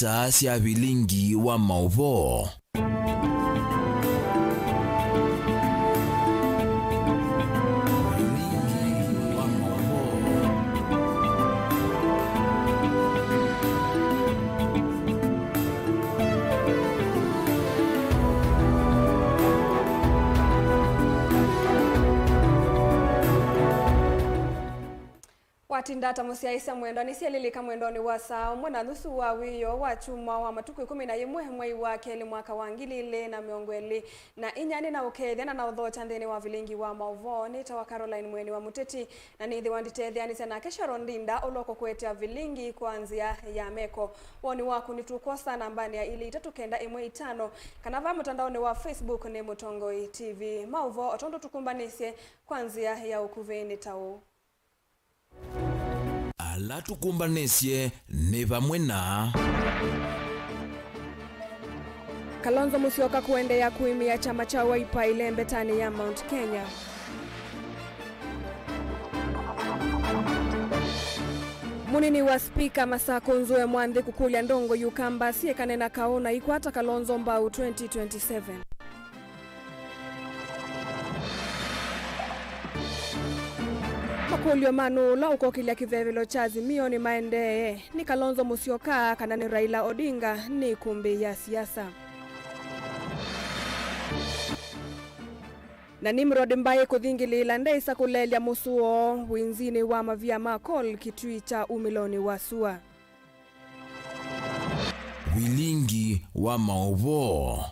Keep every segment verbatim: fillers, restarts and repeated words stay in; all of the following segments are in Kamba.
Saa sya vilingi wa maũvoo. Vilingi wa maũvoo. Watinda ata mũsyaĩĩsya mwendwa? Nĩsyelilika mwendonĩ wa saa ũmwe na nusu wa wĩoo wa kyumwa wa matukũ ĩkũmi na yĩmwe mwei wa kelĩ mwaka wa ngili ilĩ na mĩongo ĩlĩ na inya. Nĩnaũkethya na naũthokya nthĩnĩ wa vilingi wa maũvoo. Nĩtawa Caroline Mweni wa Mũteti, na nĩthĩwa nditetheanĩsya nake Sharon Ndinda ũla ũkũkũetea vilingi kwa nzĩa ya meko. Woni waku nĩtũkwosa nambanĩ ya ilĩ itatũ kenda ĩmwe itano, kana vaa mũtandaonĩ wa Facebook nĩ Mũtongoi T V. Maũvoo o tondũ tũkũmbanĩsye kwa nzĩa ya ũkuvĩ nĩ ta ũũ. Ala tũkũmbanĩsye nĩ vamwe na Kalonzo Musyoka kũendeea kũĩmĩa kyama kya Wiper ĩlembetanĩ ya Mount Kenya. Mũnini wa spika Masakũ Nzue Mwanthi kũkũlya ndongoi Ũkamba syĩkane na kaũ na ikwata Kalonzo mbau twenty twenty-seven. Makũlyo ma nũũ ũla ũkokĩlya kĩvevelo kya Azimio nĩmaendee. Nĩ Kalonzo Musyoka kana nĩ Raila Odinga nĩ ĩkũmbĩ ya siasa. Na Nimrod Mbai kũthingĩlĩĩla ndaĩsa kũleelya mũsuo wĩnzinĩ wa mavia ma coal kĩtui kya umĩlonĩ wa sua. Vilingi wa maũvoo.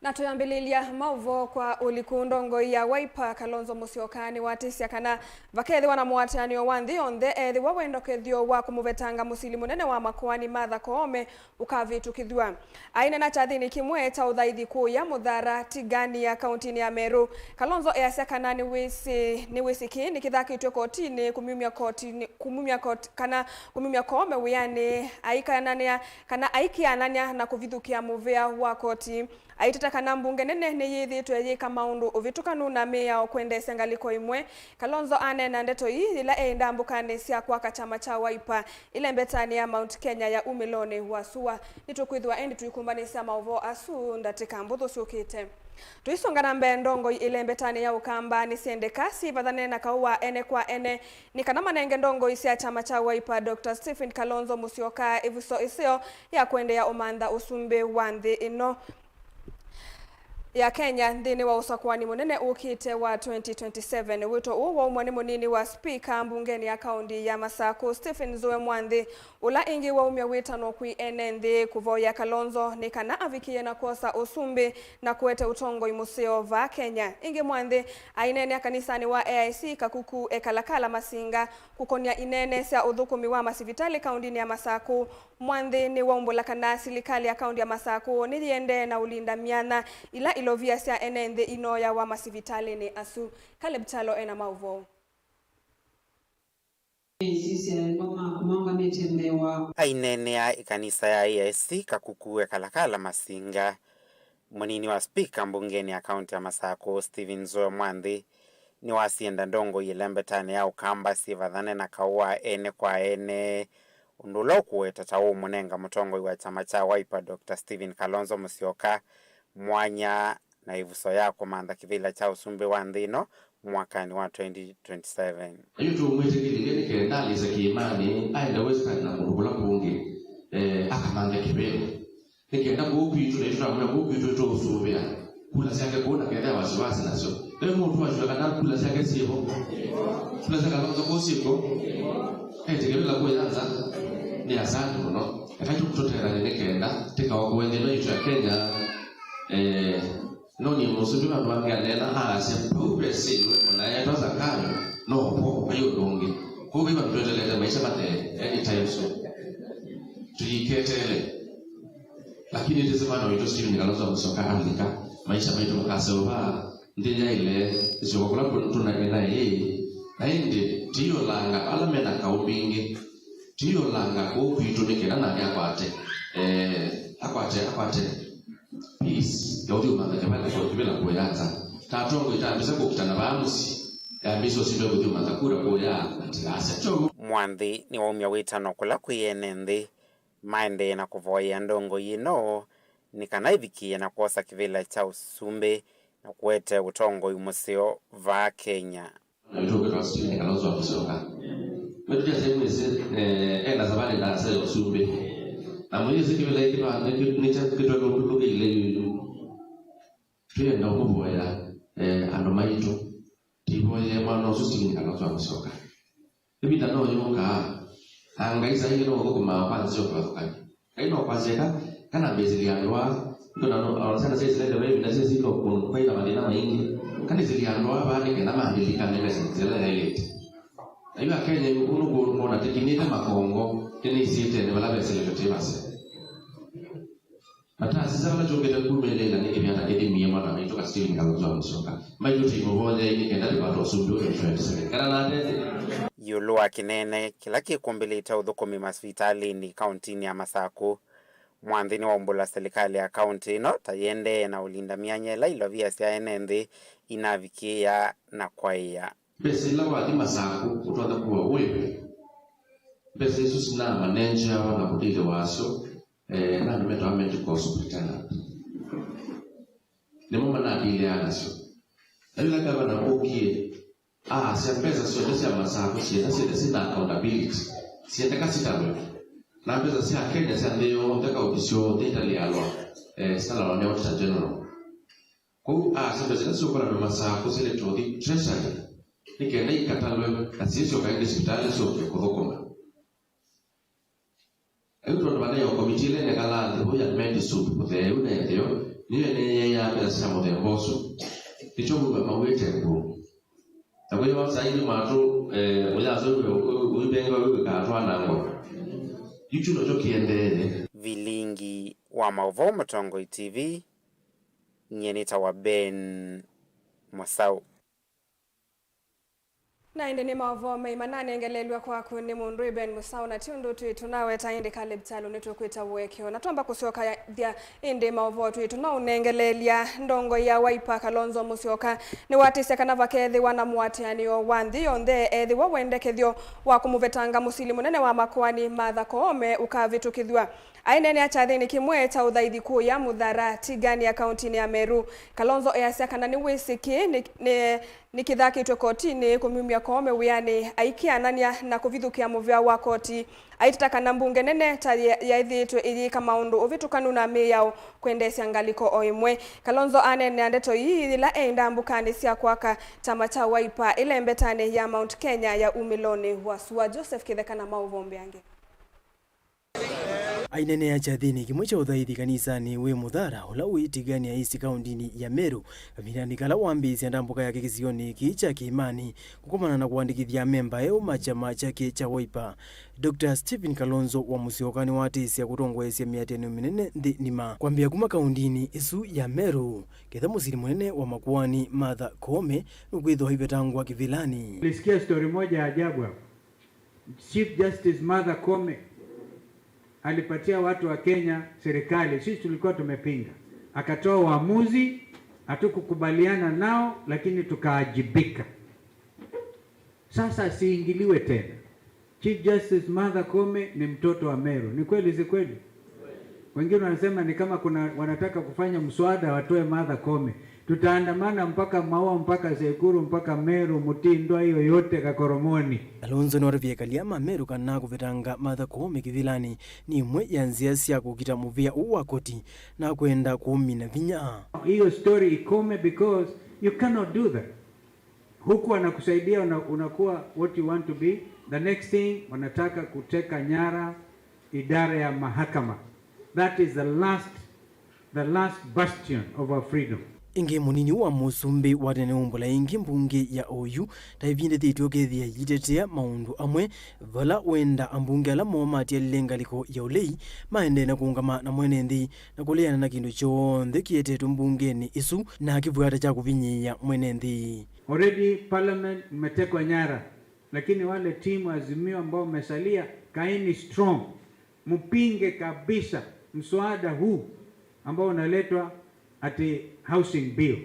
Na tũyambĩlĩlya maũvoo kwa ũliku, ndongoi ya Wiper Kalonzo Musyoka nĩwatĩsya kana vakethĩwa na mũatĩanĩo wa nthĩ yonthe, ethĩwa we ndokethyo wa kũmũvetanga mũsili mũnene wa makoani Martha Koome ũkavĩtũkĩthw'a. Aineena kyathĩnĩ kĩmwe kya ũthaithi kũũya Mũthara, Tigania, kauntinĩ ya Meru, Kalonzo easya kana nĩwĩsĩ, nĩwĩsĩ kĩĩ nĩkĩthakĩtw'e kotinĩ kũmumya kotinĩ, kũmumya kot-, kana kũmumya Koome wĩanĩ aikananĩa kana aikĩanany'a na kũvithũkĩa mũvĩa wa koti. Aiteta kana mbunge nene nĩyĩthĩĩtwe yĩka maũndũ ũvĩtũkanu na mĩao kwendeesya ngalĩko ĩmwe. Kalonzo aneena ndeto ii yĩla e ndambũkanĩ sya kwaka kyama kya Wiper ĩlembetanĩ ya Mount Kenya ya umĩlonĩ wa sua. Nĩtũkwĩthĩwa ĩndĩ tũikũmbanĩsya maũvoo asu ndatĩka mbũthũ syũkĩte. Tũisonga na mbee, ndongoi ĩlembetanĩ ya Ũkamba nĩsyendeka syĩvathane na kaũ wa ene kwa ene nĩ kana manenge ndongoi sya kyama kya Wiper, Doctor Stephen Kalonzo Musyoka, ĩvuso ĩseo ya kũendeea ũmantha ũsumbĩ wa nthĩ ĩno ya Kenya nthĩnĩ wa ũsakũani mũnene ũkĩte wa twenty twenty-seven. Wĩto ũũ waumwa nĩ mũnini wa spika mbungenĩ ya kaũnti ya Masakũ, Stephen Nzue Mwanthi, ũla ĩngĩ waumya wĩtano kwĩ ene nthĩ kũvoya Kalonzo nĩ kana avikĩe na kwosa ũsumbĩ na kũete ũtongoi mũseo vaa Kenya. Ĩngĩ Mwanthi aineenea kanisanĩ wa A I C Kakuku e Kalakala Masinga kũkonya ineene sya ũthũkũmi wa masivitalĩ kaũntinĩ ya Masakũ. Mwanthi nĩwaumbũla kana silikalĩ ya kaũnti ya Masakũ nĩyĩendee na ũlinda myanya ila ilovia sya ene nthĩ inoyawa masivitalĩnĩ asu. Caleb Kyalo ena maũvoo. Ĩsisya ĩmwe maku maũngamĩtye mbee wa. Aineenea ĩkanisa ya A I C Kakuku Ekalakala Masinga, mũnini wa spika mbungenĩ ya kaunti ya Masakũ, Stephen Nzue Mwanthi, nĩwasie nda ndongoi ĩlembetanĩ ya Ũkamba syĩvathane na kaũ wa ene kwa ene, ũndũ ũla ũkũweta ta ũũmũnenga mũtongoi wa kyama kya Wiper, Doctor Stephen Kalonzo Musyoka, mwanya na ĩvuso ya kũmantha kĩvĩla kya ũsumbĩ wa nthĩ ĩno mwakanĩ wa twenty twenty-seven. Na yu tũmwĩtĩkĩlilye nĩ kenda alĩse kĩĩmanĩ, aende Western na kũndũ kũla kũngĩ, eh, akamanthe kĩvĩla. Nĩ kenda kũu kwitũ, na yu tũtamwĩa kũu kwitũ tũũsũvĩa kula syake kũu, na kethĩa wasiwasi nasyo. Ĩĩ mũndũ wasw'a kana kula syake syĩvo? Kula sya Kalonzo kũu syĩkw'o? Etĩkĩlĩla kũya nza? Nĩ asante mũno. Eka tũtethane nĩ kenda tĩkaokoe nthĩ ĩno yitũ ya Kenya. Eh, no niĩ mũsumbĩ vandũ vangĩ aneena aasya, vau ve syĩndũ, o na eetwa Zakayo, no vo, vai ũndũ ũngĩ. Kwoou vai vandũ tweteelete maisha mathee anytime soon. Tũyĩketeele. Lakini ndĩsĩ mwana witũ Stephen Kalonzo Musyoka alika, maisha maitũ makaseũva, nthĩ yaĩle ĩsyoka kũla tũnaĩ naĩ. Na ĩndĩ tũyĩolanga ala me na kaũ mbingĩ, tũyĩolanga kũu kwitũ nĩ kenda nake akwate, eh, akwate, akwate peace ya ũthyũmantha kĩvĩla kũya nza. Ta atongoi tambĩsa kũkitana vaa mũsyĩ, yambĩsa ũsumbĩ kũthyũmantha kura kũya na tilaasya kyoou. Mwanthi nĩwaumya wĩtano kũla kwĩ ene nthĩ maendee na kũvoyea ndongoi ĩno nĩ kana ĩvikĩe na kwosa kĩvĩla kya ũsumbĩ na kũete ũtongoi mũseo vaa Kenya. Na witũ ũkwĩtwa Stephen Kalonzo wa Musyoka. Wĩtũ kyasya mwĩsĩ, eh, ena savalĩ ndaasa ya ũsumbĩ. Na mwĩsĩ kĩvĩla kĩtwa nĩkyo kĩtwa kĩtũlũkĩile yuyu. Twĩenda kũvoya, eh, andũ maitũ. Tũivoyee mwana ũsu Stephen Kalonzo wa Musyoka. Ĩvinda no yũkaa, na Ngai saa ingĩ no ũthũkũmaa kwa nzĩa ũvathũkany'a. Ngai no kwasya eka, kana mbĩsĩlya andũ aa, ndo na no, ona syana sya Isilaeli ve ĩvinda syasika ũkũnũ, kwaĩ na mathĩna maingĩ, kana ĩsĩlya andũ aa vaa nĩ kenda mandilikane mesa nzĩa ĩla yaĩlĩte. Na yu Akenya yu, ũnũkũ mona tĩkinĩte makongo, nĩnĩsyĩtene vala vesĩlĩtwe tĩ vasa. Na ta sisa vala kyũkĩte kumĩlĩĩla nĩ kĩvya ta kĩthimie mwana maitũ ka Stephen Kalonzo wa Musyoka. Maitũ tũimũvoyei nĩ kenda tũkwate ũsumbĩ ũyũ twenty seven. Kana na atete? Ĩũlũ wa kĩnene kĩla kĩkũmbĩlĩte ũthũkũmi masivitalĩnĩ kauntinĩ ya Masakũ, Mwanthi nĩwaumbũla silikalĩ ya kaunti ĩno ta yĩendee na ũlinda myanya ĩla ilovia sya ene nthĩ inavikĩĩa na kwaĩa. Mbesa ila wathi Masakũ ũtonya kuwa wĩve. Mbesa isu sinamaneneawa na mũthĩnĩ wasyo, eh, na andũ metawa medical superintendent. Nĩmo manadilĩaa nasyo. Na yĩla ngavana ũkie, aasya mbesa syonthe sya Masakũ syenda syende syĩna accountability, syendeka sitalwe. Na mbesa sya Kenya sya nthĩ yonthe, kaunti syonthe italĩalwa, eh, sitalĩalwa nĩ Auditor General. Kwoou aasya mbesa ila syũkũlanw'a Masakũ syĩlĩte ũthi treasury nĩ kenda ikatalwe na syĩsyoka ĩngĩ sivitalĩ syũke kũthũkũma. Yu tondũ vanaĩ o komiti ĩla ĩnekalaa nthĩ vau ya MedSup mũtheu na ĩtheo, nĩyo ĩneeaa mbesa sya mũthemba ũsu. Nĩkyo wĩw'a mauĩte ngũũ. Na kwĩthĩwa saa ingĩ matũ, eh, ũyasa ũivengewa wĩw'ĩkaa twanangwa. Yu kyu nokyo kĩendee. Vilingi wa maũvoo Mũtongoi T V, nyie nĩtawa Ben Mũsaũ. Na ĩndĩ nĩ maũvoo maima nanengelelw'a kwaku nĩ mũndũ ĩ Ben Mũsaũ, na ti ũndũ twĩ tũnaweta ĩndĩ Caleb Kyalo nĩtũkwĩta ũekeo. Na twamba kũsyokathya ĩndĩ maũvoo twĩ tũnaũnengeleelya, ndongoi ya Wiper Kalonzo Musyoka nĩwatĩsya kana vakethĩwa na mũatĩanĩo wa nthĩ yonthe ethĩwa wendekethyo wa kũmũvetanga mũsili mũnene wa makoani Martha Koome ũkavĩtũkĩthw'a. Aineenea kyathĩnĩ kĩmwe kya ũthaithi kũya Mũthara, Tigania, kauntinĩ ya Meru, Kalonzo easya kana nĩwĩsĩ kĩĩ nĩ, nĩ, nĩkĩthakĩtwe kotinĩ kũmumya Koome wĩanĩ aikĩanany'a na kũvithũkĩa mũvea wa koti. Aitata kana mbunge nene ta ye-, yaĩthĩĩtwe ĩyĩka maũndũ ũvĩtũkanu na mĩao kwendeesya ngalĩko o ĩmwe. Kalonzo aneenea ndeto ii yĩla e ndambũkanĩ sya kwaka kyama kya Wiper ĩlembetanĩ ya Mount Kenya ya umĩlonĩ wa sua. Joseph Kĩtheka na maũvoo mbeange. Aineenea kyathĩnĩ kĩmwe kya ũthaithi kanisanĩ wĩ Mũthara, ũla wĩ Tigania East kauntinĩ ya Meru, kavindanĩ kala wambĩĩsya ndambũka yake kĩsionĩ kĩĩ kya kĩĩmanĩ kũkomana na kũandĩkĩthya amemba eũ ma kyama kyake kya Wiper. Doctor Stephen Kalonzo wa Musyoka nĩwatĩsya kũtongoesya mĩatĩanĩo mĩnene nthĩ nima, kwambĩĩa kuma kauntinĩ ĩsu ya Meru, ketha mũsili mũnene wa makoani Martha Koome nũkwĩthwa aivetangwa kĩvĩlanĩ. Nilisikia story moja ya ajabu hapa. Chief Justice Martha Koome alipatia watu wa Kenya serikali, sisi tulikuwa tumepinga, akatoa uamuzi, hatukukubaliana nao, lakini tukaajibika. Sasa asiingiliwe tena. Chief Justice Martha Koome ni mtoto wa Meru. Ni kweli, si kweli? Wengine wanasema ni kama kuna wanataka kufanya mswada watoe Martha Koome. Tutaandamana mpaka Maua, mpaka Sekuru, mpaka Meru, Mutindwa, hiyo yote Kakoromoni. Kalonzo nĩwatavya ekalĩ ma Meru kana kũvetanga Martha Koome kĩvĩlanĩ nĩ ĩmwe ya nzĩa sya kũkita mũvĩa ũũ wa koti na kwenda kũmina vinya. Hiyo story ikome, because you cannot do that. Huku anakusaidia una-, unakuwa what you want to be. The next thing, wanataka kuteka nyara idara ya mahakama. That is the last, the last bastion of our freedom. Ĩngĩ, mũnini wa mũsumbĩ wa tene ũmbũla ĩngĩ mbunge ya oyu ta ĩvindĩthĩtw'e ũkethĩa yitetea maũndũ amwe, vala wenda ambunge ala moo matialile ngalĩko ya ũlei maendee na kũũngama na mwene nthĩ na kũleana na kĩndũ kyonthe kĩetetwe mbungenĩ ĩsu na kĩvwata kya kũvinyĩĩa mwene nthĩ. Already parliament mmetekwa nyara, lakini wale timu Azimio ambao mmesalia, kaeni strong, mpinge kabisa mswada huu ambao unaletwa ati housing bill.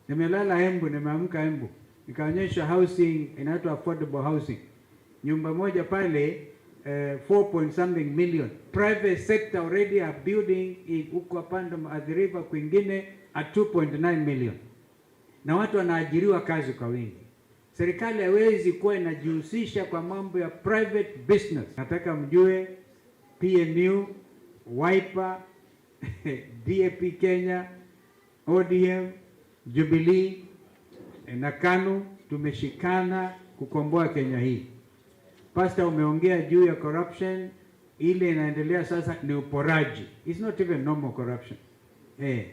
Nimelala Embu, nimeamka Embu, nikaonyeshwa housing inaitwa affordable housing, nyumba moja pale, eh, four point something million. Private sector already are building in huko upande wa Athi River, kwingine at two point nine million, na watu wanaajiriwa kazi kwa wingi. Serikali haiwezi kuwa inajihusisha kwa mambo ya private business. Nataka mjue P N U, Wiper, D A P Kenya, O D M, Jubilee, eh, na KANU tumeshikana kukomboa Kenya hii. Pastor, umeongea juu ya corruption, ile inaendelea sasa ni uporaji. It's not even normal corruption. Eh,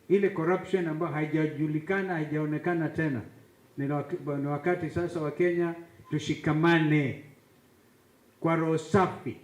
ile corruption ambayo haijajulikana, haijaonekana tena. Ni wak-, ni wakati sasa wa Kenya tushikamane kwa roho safi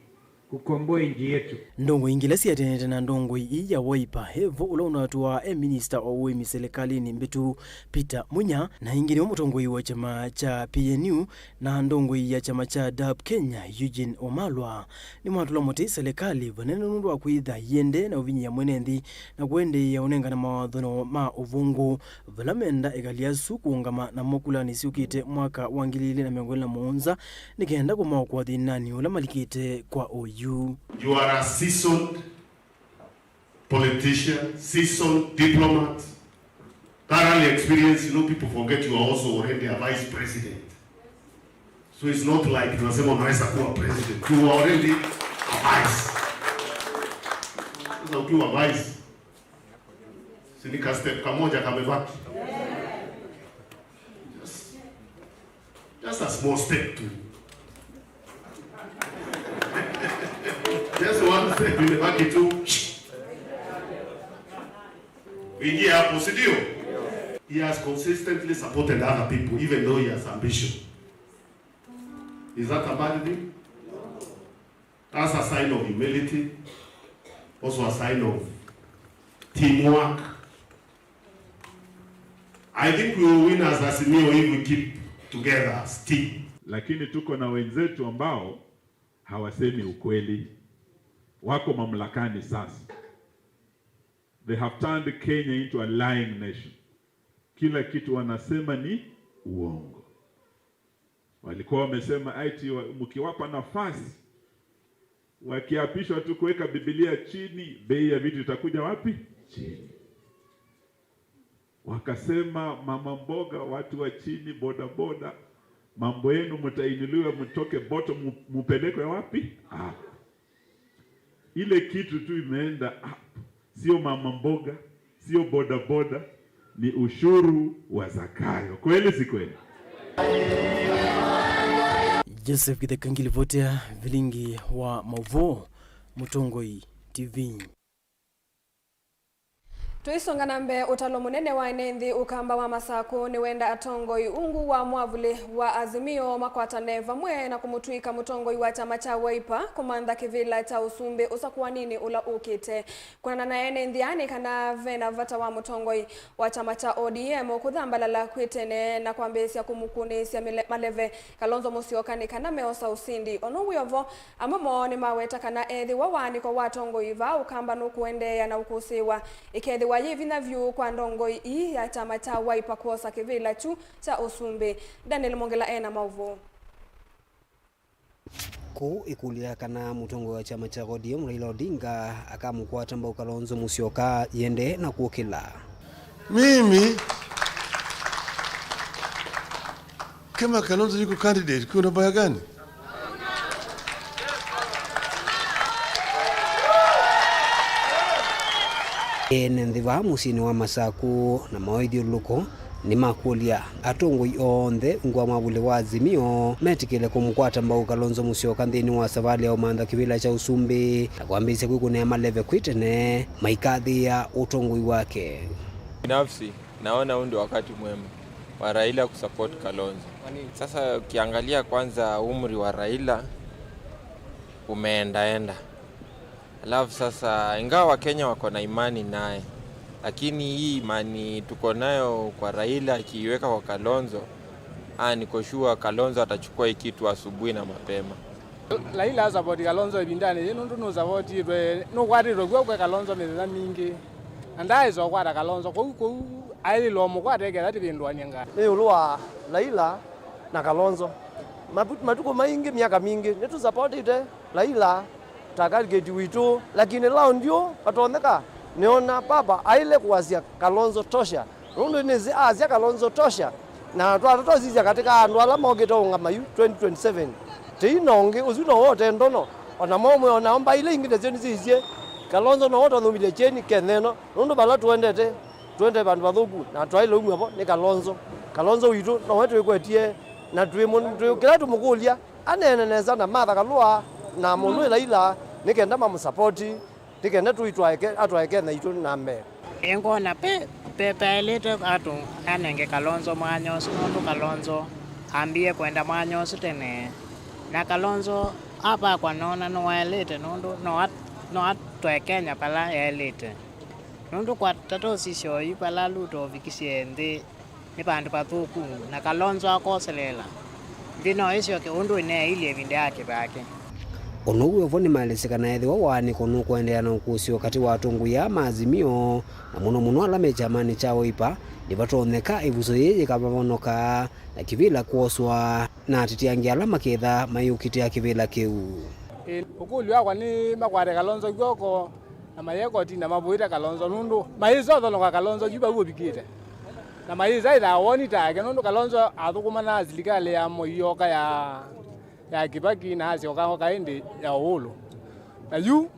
kukomboa nchi yetu. Ndongoi ingĩ ila syatenete na ndongoi ii ya Wiper, evo ũla ũnatũaa e minista wa ũĩmi selekalĩnĩ mbĩtu Peter Munya, na ĩngĩ nĩwe mũtongoi wa kyama kya P N U na ndongoi ya kyama kya DAP Kenya, Eugene Wamalwa, nĩmatũla mũtĩ selekalĩ vanene nũndũ wa kwĩtha yĩendee na ũvinyĩa mwene nthĩ na kũendeea ũnengane mawatho ma ũvũngũ, vala menda ekalĩ asu kũũngama namo kulanĩ syũkĩte mwaka wa ngili ilĩ na mĩongo ĩlĩ na mũonza nĩ kenda kũmaokoa thĩnanĩ ũla malikĩte kwa oyu. You are a seasoned politician, seasoned diplomat, thoroughly experienced. You know, people forget you are also already a vice president. So it's not like tunasema unaweza kuwa president. You are already a vice. Sasa ukiwa vice, si ni ka step kamoja kamebaki? Just, just a small step tu. Just one step imebaki tu. Uingie hapo, si ndio? He has consistently supported other people, even though he has ambition. Is that a bad thing? That's a sign of humility, also a sign of teamwork. I think we will win as Azimio if we keep together as team. Lakini tuko na wenzetu ambao hawasemi ukweli. Wako mamlakani sasa. They have turned Kenya into a lying nation. Kila kitu wanasema ni uongo. Walikuwa wamesema ati wa-, mkiwapa nafasi, wakiapishwa tu kuweka Biblia chini, bei ya vitu itakuja wapi? Chini. Wakasema mama mboga, watu wa chini, bodaboda, mambo yenu, mtainuliwa, mtoke bottom, mu-, mupelekwe wapi? Ah. Ile kitu tu imeenda up. Sio mama mboga, sio bodaboda, ni ushuru wa Zakayo. Kweli si kweli? Joseph Githeka ngilivotea vilingi wa mauvoo, Mũtongoi T V. Tũisonga na mbee, ũtalo mũnene wa ene nthĩ, Ũkamba wa Masaku nĩwenda atongoi ungu wa mwavuli wa Azimio makwatane vamwe na kũmũtw'ĩka mũtongoi wa kyama kya Wiper kũmantha kĩvĩla kya ũsumbĩ ũsakũaninĩ ũla ũkĩte. Kwonana na ene nthĩ aa nĩ kana ve na vata wa mũtongoi wa kyama kya O D M kũthambalala kwĩ tene na kwambĩĩsya kũmũkunĩĩsya mĩle-, maleve Kalonzo Musyoka nĩ kana meosa ũsindi. O na ũu wĩ o vo, amwe moo nĩmaweta kana ethĩwa waanĩko wa atongoi vaa Ũkamba nũkũendeea na ũkũsĩĩwa, ĩkethĩwa yĩ vinya vyũ kwa ndongoi ii ya kyama kya Wiper kwosa kĩvĩla kyu kya ũsumbĩ. Daniel Mongela e na maũvoo. Kũu ĩkũlyo ya kana mũtongoi wa kyama kya O D M Raila Odinga akamũkwata mbau Kalonzo Musyoka yĩendee na kũkĩla. Mimi kama Kalonzo yuko candidate, kuna baya gani? Ene nthĩ vaa mũsyĩnĩ wa Masaku na maũithyũlũlũko nĩmakũlya atongoi onthe ungu wa mwavuli wa Azimio metĩkĩle kũmũkwata mbau Kalonzo Musyoka nthĩnĩ wa savalĩ ya ũmantha kĩvĩla kya ũsumbĩ na kwambĩĩsya kwĩkũnĩa maleve kwĩ tene maikathĩĩa ũtongoi wake. Binafsi, naona huu ndio wakati mwema wa Raila kusupport Kalonzo. Sasa ukiangalia kwanza umri wa Raila umeendaenda. Alafu sasa, ingawa Wakenya wako na imani naye, lakini hii imani tuko nayo kwa Raila akiiweka kwa Kalonzo, ah, niko sure Kalonzo atachukua hii kitu asubuhi na mapema. Raila asapoti Kalonzo ĩvindanĩ yĩĩ nũndũ nũsapotĩtwe, nũkwatĩtwe kw'o kwĩ Kalonzo mĩthenya mingĩ, na ndaaĩsa ũkwata Kalonzo kũu kũu aĩlĩlwe ũmũkwata ĩketha tĩvĩndũan'ya ngaa. Nĩ ĩũlũ wa Raila na Kalonzo. Mapu-, matukũ maingĩ, myaka mingĩ, nĩtũsapotĩte Raila ta candidate witũ, lakini laundi ũũ, vatonyeka, nĩona papa aĩle kũasya Kalonzo tosha, nũndũ nĩsĩ asya Kalonzo tosha, na twatata ũsisya katĩ ka andũ ala mokĩte ũngama yu twenty twenty-seven, tĩi na ũngĩ, ũsu nowe ũte ndono, o na momwe, o nao mbaile ingĩ nasyo nĩsyĩisye, Kalonzo nowe ũtathũmilye kyeni Kenya ĩno, nũndũ vala tũendete, tũendee vandũ vathũku, na twaĩle umw'a vo nĩ Kalonzo. Kalonzo witũ nowe twĩkwetie, na twĩ mũ-, twĩ, kĩla tũmũkũlya, aneene nesa na Martha Karua na mũndũ wĩ Raila, nĩ kenda mamũsapoti, nĩ kenda tũitwae Ke-, atwae Kenya itũ na mbee. Ĩngona pe, pe, peelĩte atũ anenge Kalonzo mwanya ũsu, nũndũ Kalonzo ambie kwenda mwanya ũsu tene. Na Kalonzo apakwa nona nĩwaĩlĩte, nũndũ no at-, no atwae Kenya vala yaĩlĩte. Nũndũ kwa tata ũsisya oyu vala Ruto ũvikisye nthĩ, nĩ vandũ vathũku, na Kalonzo akoseleela, nthĩ no ĩsyoke ũndũ ĩneeilye ĩvinda ya Kĩbaki. O na ũu wĩ o vo, nĩmaelesye kana ethĩwa waanĩko nũkũendeea na ũkũsĩĩo katĩ wa atongoi aa ma Azimio, na mũno mũno ala me kyamanĩ kya Wiper, nĩvatonyeka ĩvuso yĩĩ yĩkavavonoka na kĩvĩla kwoswa na ateti angĩ ala maketha mayĩũkitĩa kĩvĩla kĩu. Ĩĩ, ũkũlyo wakwa nĩ makwate Kalonzo kw'oko na maye kotinĩ na mavũĩte Kalonzo, nũndũ mayĩsa ũthonoka Kalonzo yu vau ũvikĩte. Na mayĩsa ĩthaa woni take, nũndũ Kalonzo athũkũma na silikalĩ ya Moi yoka ya, ya Kibaki, na asyoka oka ĩndĩ ya Uhuru. Na yu,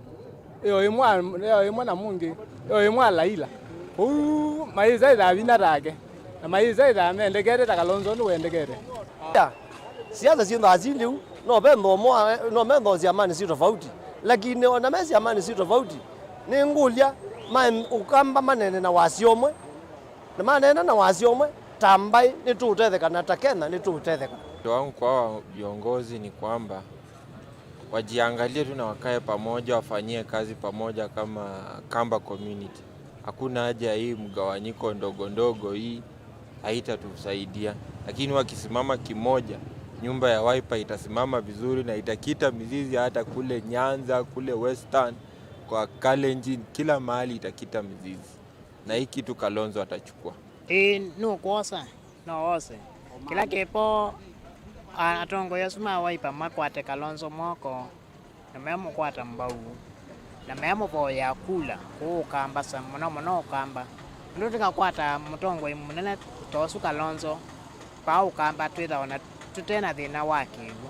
ĩyo ĩmwe, ĩyo ĩmwe na mũngĩ, ĩyo ĩmwe a Raila. Kũu mayĩsa ĩthaa vinya take, na mayĩsa ĩthaa mendekete ta Kalonzo ũndũ wendekete. Ya, siasa syĩthaa syĩ lĩu, no ve nthomo, no me nthomo syamanĩ syĩ tofauti, lakini ona me syamanĩ syĩ tofauti, nĩngũlya, ma Ũkamba maneene na wasya ũmwe, na maneena na wasya ũmwe, ta mbaĩ nĩtũũtetheka, na ta Kenya nĩtũũtetheka. Wito wangu kwa hawa viongozi ni kwamba wajiangalie tu na wakae pamoja, wafanyie kazi pamoja kama Kamba community. Hakuna haja ya hii mgawanyiko ndogo ndogo hii, haitatusaidia. Lakini wakisimama kimoja, nyumba ya Wiper itasimama vizuri na itakita mizizi hata kule Nyanza, kule Western, kwa Kalenjin, kila mahali itakita mizizi. Na hii kitu Kalonzo atachukua. Ĩĩ, nũkwosa, no ose. Kĩla kĩpo, a-, atongoi asu ma Wiper makwate Kalonzo moko, na memũkwata mbau, na memũvoyea kula kũu Ũkamba, sa mũno mũno Ũkamba. Nũndũ tũkakwata mũtongoi mũnene ta ũsu Kalonzo, vaa Ũkamba twĩthĩawa na tũte na thĩna wa kĩw'ũ.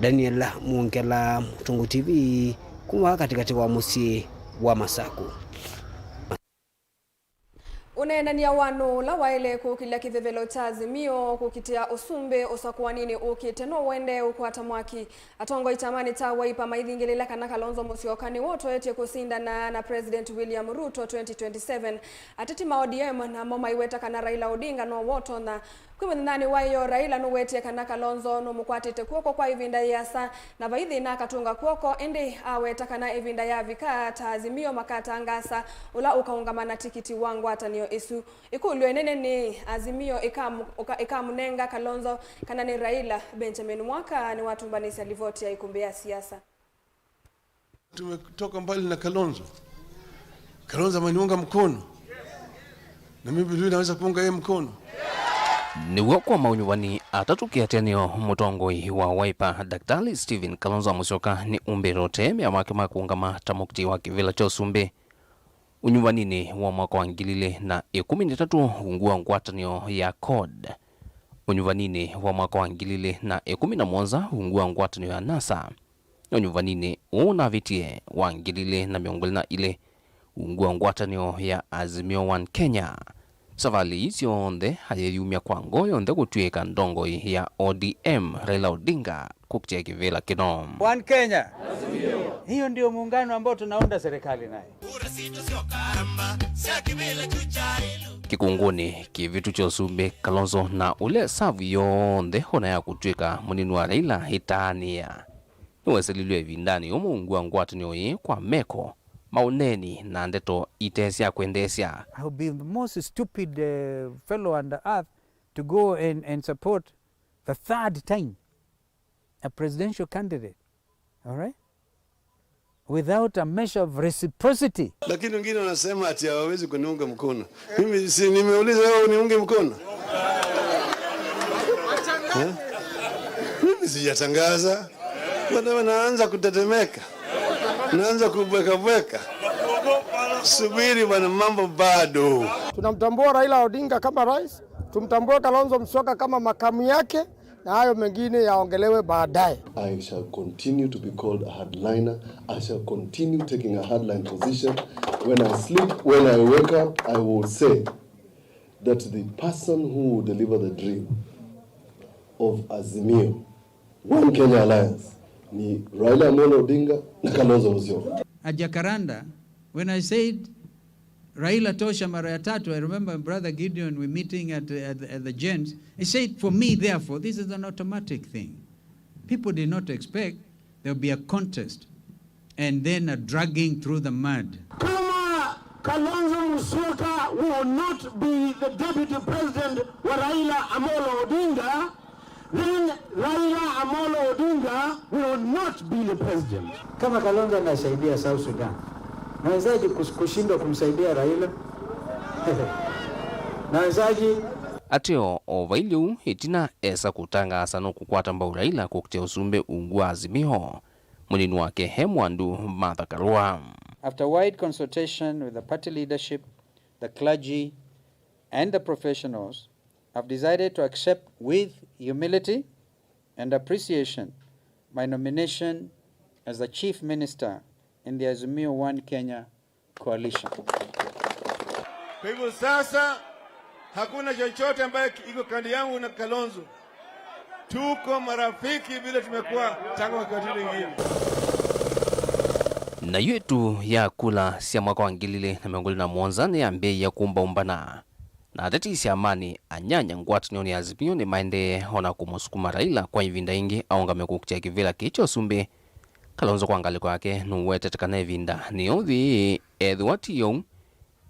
Daniel Mwongela, Mũtũngũ T V, kuma katĩkatĩ wa mũsyĩ wa Masaku. Ũneenany'a wa nũũ ũla waĩle kũkĩlya kĩvevelo kya Azimio kũkitĩa ũsumbĩ ũsakũaninĩ ũkĩte no ũendee ũkwata mwaki. Atongoi kyamanĩ kya Wiper maithingĩlĩĩla kana Kalonzo Musyoka nĩwe ũtoetye kũsindana na President William Ruto twenty twenty-seven. Ateti ma O D M namo maiweta kana Raila Odinga nowe ũtonya. Kwĩ mũthenyanĩ wa ĩyoo, Raila nũwetie kana Kalonzo nũmũkwatĩte kw'oko kwa ĩvinda yĩasa na vai thĩna akatũnga kw'oko, ĩndĩ aweta kana ĩvinda yavika ta Azimio makatangaasa ũla ũkaũngama na tikiti wa ngwatanĩo ĩsu. Ĩkũlyo ĩnene nĩ, Azimio ĩkamũ-, ũka-, ĩkamũnenga Kalonzo kana nĩ Raila? Benjamin Mwaka nĩwatũmbanĩsya livoti ya ĩkũmbĩ ya siasa. Tumetoka mbali na Kalonzo. Kalonzo ameniunga mkono. Na mimi vile vile naweza kuunga yeye mkono. Nĩw'o kwa maunyuvani atatũ kĩatĩanĩo, mũtongoi wa Wiper, Daktari Stephen Kalonzo Musyoka nĩ ũmbĩte ũtee mea make ma kũũngama ta mũkiti wa kĩvĩla kya ũsumbĩ. Ũnyuvaninĩ wa mwaka wa ngili ilĩ na ĩkũmi na ĩtatũ, ungu wa ngwatanĩo ya CORD. Ũnyuvaninĩ wa mwaka wa ngili ilĩ na ĩkũmi na mũonza, ungu wa ngwatanĩo ya NASA. Ũnyuvaninĩ ũũ ũnavĩtie wa ngili ilĩ na mĩongo ĩlĩ na ilĩ, ungu wa ngwatanĩo ya Azimio One Kenya. Savalĩ ii syonthe ayeyumya kwa ngoo yonthe kũtw'ĩka ndongoi ya O D M, Raila Odinga, kũkitĩa kĩvĩla kĩno. One Kenya. Hiyo ndio muungano ambao tunaunda serikali naye. Kĩkũngũnĩ kĩvĩtu kya ũsumbĩ, Kalonzo na ũla savu yonthe ona ya kũtw'ĩka mũnini wa Raila ĩtaanĩa. Nĩwesililw'e ĩvindanĩ ũmwe ungu wa ngwatanĩo ĩĩ kwa meko, maũneeni na ndeto ite sya kwendeesya. I would be the most stupid, uh, fellow on the earth to go and, and support the third time a presidential candidate, all right, without a measure of reciprocity. Lakini wengine wanasema ati hawawezi kuniunga mkono. Mimi si nimeuliza wewe uniunge mkono? Eh? Mimi sijatangaza. Bwana, wanaanza kutetemeka. Naanza kubweka bweka. Subiri bwana, mambo bado. Tunamtambua Raila Odinga kama rais, tumtambue Kalonzo Musyoka kama makamu yake, na hayo mengine yaongelewe baadaye. I shall continue to be called a hardliner. I shall continue taking a hardline position. When I sleep, when I wake up, I will say that the person who will deliver the dream of Azimio One Kenya Alliance ni Raila Amolo Odinga na Kalonzo Musyoka. At Jacaranda, when I said Raila tosha mara ya tatu, I remember Brother Gideon, we meeting at, at, at the James. He said, "For me, therefore, this is an automatic thing." People did not expect there'll be a contest and then a dragging through the mud. Kama Kalonzo Musyoka will not be the deputy president wa Raila Amolo Odinga, then Raila Amolo Odinga will not be the president. Kama Kalonzo anasaidia South Sudan, nawezaje kus-, kushindwa kumsaidia Raila? Nawezaje? Ateo o vai lĩu, ĩtina esa kũtangaasa nũkũkwata mbau Raila kũkitĩa ũsumbĩ ungu wa Azimio, mũnini wake e mwandu Martha Karua. After wide consultation with the party leadership, the clergy, and the professionals, I've decided to accept with humility and appreciation my nomination as the Chief Minister in the Azimio One Kenya Coalition. Kwa hivyo sasa, hakuna chochote ambaye iko kando yangu na Kalonzo. Tuko marafiki vile tumekuwa tangu wakati mwingine. Nayo ĩtu ya kula sya mwaka wa ngili ilĩ na mĩongo ĩlĩ na mũonza nĩyambĩĩie kũmbaũmbana. Na ateti syamanĩ anyanya ngwatanĩonĩ ya Azimio nĩmaendee ona kũmũsukuma Raila kwa ĩvinda yĩngĩ aũngame kũkitĩa kĩvĩla kĩĩ kya ũsumbĩ. Kalonzo kwa ngalĩko yake nũwetete kana ĩvinda nĩyo yĩĩ, ethĩwa ti yau,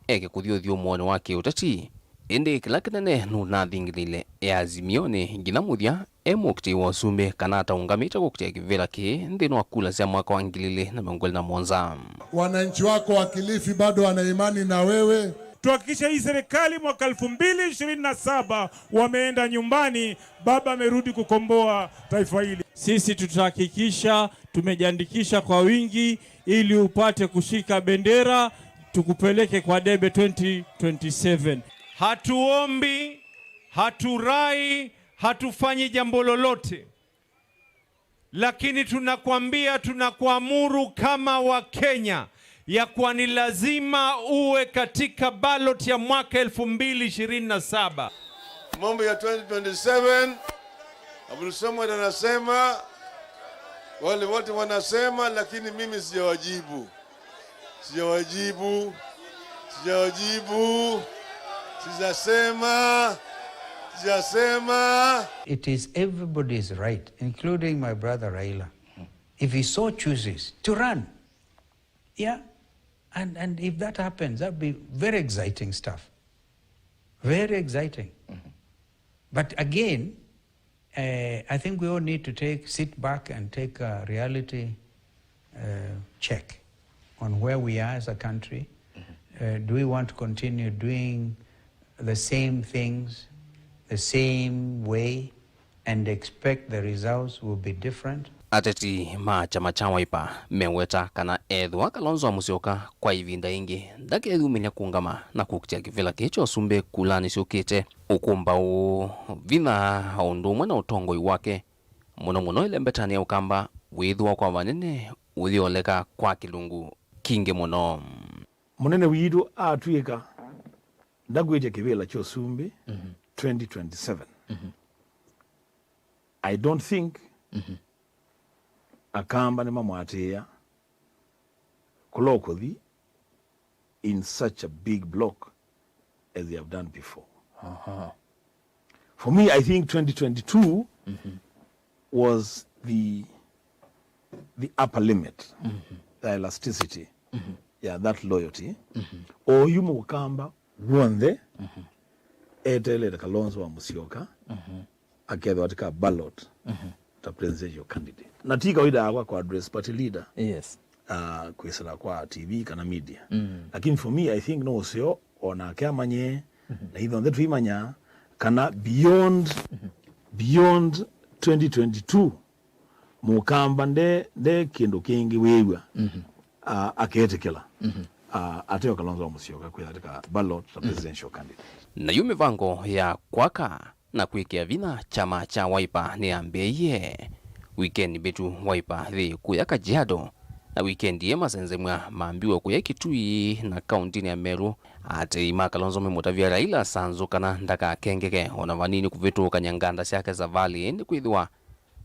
eke kũthi ũthyũmũonĩ wa kĩũteti. Ĩndĩ kĩla kĩnene nũnathingĩlĩile e Azimionĩ nginya mũthya, e mũkitĩi wa ũsumbĩ kana ataũngamĩte kũkitĩa kĩvĩla kĩĩ nthĩnĩ wa kula sya mwaka wa ngili ilĩ na mĩongo ĩlĩ na mũonza. Wananchi wako wa Kilifi bado wana imani na wewe. Tuhakikishe hii serikali mwaka elfu mbili ishirini na saba wameenda nyumbani, baba amerudi kukomboa taifa hili. Sisi tutahakikisha tumejiandikisha kwa wingi ili upate kushika bendera, tukupeleke kwa debe twenty twenty-seven. Hatuombi, haturai, hatufanyi jambo lolote. Lakini tunakwambia, tunakuamuru kama Wakenya, Ya kuwa ni lazima uwe katika ballot ya mwaka elfu mbili ishirini na saba. Mambo ya twenty twenty-seven, Abdul Samad anasema, wale wote wanasema, lakini mimi sijawajibu. Sijawajibu. Sijawajibu. Sijasema. Sijasema. It is everybody's right, including my brother Raila, if he so chooses to run. Yeah. And, and if that happens, that'd be very exciting stuff. Very exciting. But again, uh, I think we all need to take, sit back and take a reality, uh, check on where we are as a country. Uh, do we want to continue doing the same things, the same way, and expect the results will be different? Ateti ma kyama kya Wiper meweta kana ethĩwa Kalonzo wa Musyoka kwa ĩvinda yĩngĩ ndakeyumĩlya kũũngama na kũkitĩa kĩvĩla kĩĩ kya ũsumbĩ kulanĩ syũkĩte, ũkũmbaũ, vinya, o ũndũ ũmwe na ũtongoi wake, mũno mũno ĩlembetanĩ ya Ũkamba, wĩthĩwa kwa vanene ũyĩoleka kwa kĩlungu kingĩ mũno. Mũnene witũ atw'ĩka ndakwĩtya kĩvĩla kya ũsumbĩ twenty twenty-seven, I don't think Akamba nĩmamũatĩĩa kũla ũkũthi in such a big block as they have done before. For me, I think twenty twenty-two was the, the upper limit, the elasticity ya that loyalty. Oyu Mũkamba w'onthe eteelete Kalonzo wa Musyoka akethĩwa katika ballot ta presidential candidate. Na ti kawaida yakwa kwa address party leader, yes, uh, kwĩsĩla kwa T V kana media. Lakini for me, I think no ũseo onake amanye, na ithonthe tũimanya kana beyond, beyond twenty twenty-two, Mũkamba nde, nde kĩndũ kĩngĩ wĩw'a, ah, aketĩkĩla, ah, ateo Kalonzo wa Musyoka kwĩtha katika ballot ta presidential candidate. Na yu mĩvango ya kwaka na kwĩkĩa vinya kyama kya Wiper nĩyambĩĩie. Wikendi mbĩtu Wiper yĩ kũya Kajiado, na wikendi ĩĩ masenzemw'a mambiwe kũya Kitui na kauntinĩ ya Meru. Aatĩĩi ma Kalonzo memũtavya Raila Sanzu kana ndakakengeke ona vanini kũvĩtũkany'a nganda syake savalĩ ĩĩ, nĩkwĩthĩwa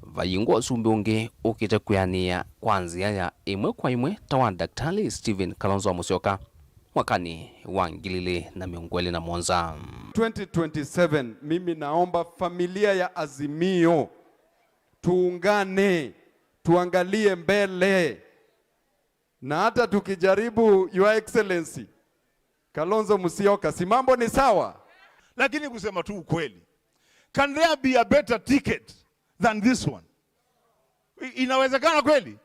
vayingwa ũsumbĩ ũngĩ ũkĩte kwĩanĩa kwa nzĩa ya ĩmwe kwa ĩmwe ta wa Daktari Stephen Kalonzo wa Musyoka mwakanĩ wa ngili ilĩ na mĩongo ĩlĩ na mũonza. Twenty twenty-seven, mimi naomba familia ya Azimio tuungane, tuangalie mbele. Na hata tukijaribu, Your Excellency, Kalonzo Musyoka, si mambo ni sawa? Lakini kusema tu ukweli, can there be a better ticket than this one? I-, inawezekana kweli?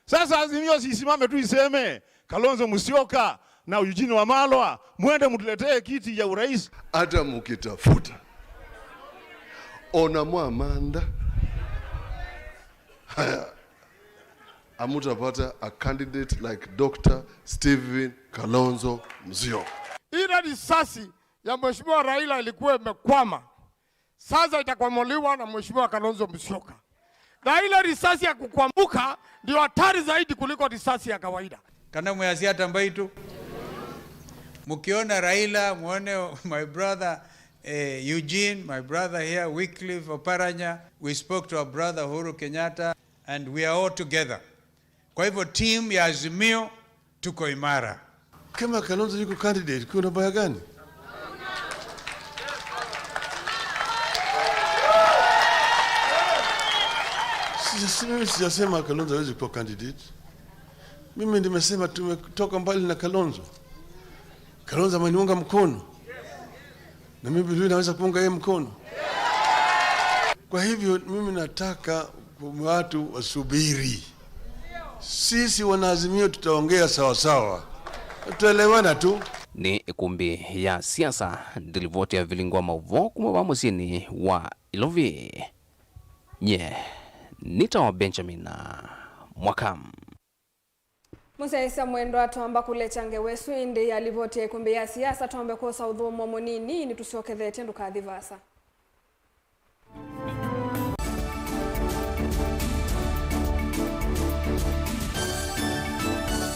Sasa Azimio sisimame tu iseme, Kalonzo Musyoka na Eugene Wamalwa, mwende mtuletee kiti ya urais. Hata mukitafuta, ona mwamantha, haya, amutapata a candidate like Doctor Stephen Kalonzo Musyoka. Ile risasi ya Mheshimiwa Raila ilikuwa imekwama. Sasa itakwamuliwa na Mheshimiwa Kalonzo Musyoka. Na ile risasi ya kukwamuka ndio hatari zaidi kuliko risasi ya kawaida. Kana mwĩasya ata mbaitũ? Mkiona Raila, muone my brother, eh, Eugene, my brother here, Wycliffe Oparanya. We spoke to our brother Uhuru Kenyatta, and we are all together. Kwa hivyo, team ya Azimio, tuko imara. Kama Kalonzo yuko candidate, kuna baya gani? Sijasema, mimi sijasema Kalonzo hawezi kuwa candidate. Mimi nimesema tumetoka mbali na Kalonzo. Kalonzo ameniunga mkono. Na mimi vile naweza kuunga yeye mkono. Kwa hivyo, mimi nataka watu wasubiri. Sisi wanaazimio tutaongea sawa sawa. Tutaelewana tu. Nĩ ĩkũmbĩ ya siasa, ndilivoti ya vilingwa maũvoo kuma va mũsyĩnĩ wa Ilovi. Nye nĩtawa Benjamin Mwaka. Mũsyaĩĩsya mwendwa, twamba kũlekya ngewa ĩsu ĩndĩ ya livoti ya ĩkũmbĩ ya siasa, twambe kwosa ũthũmũo mũnini, nĩtũsyokethetye, ndũkathi vaasa.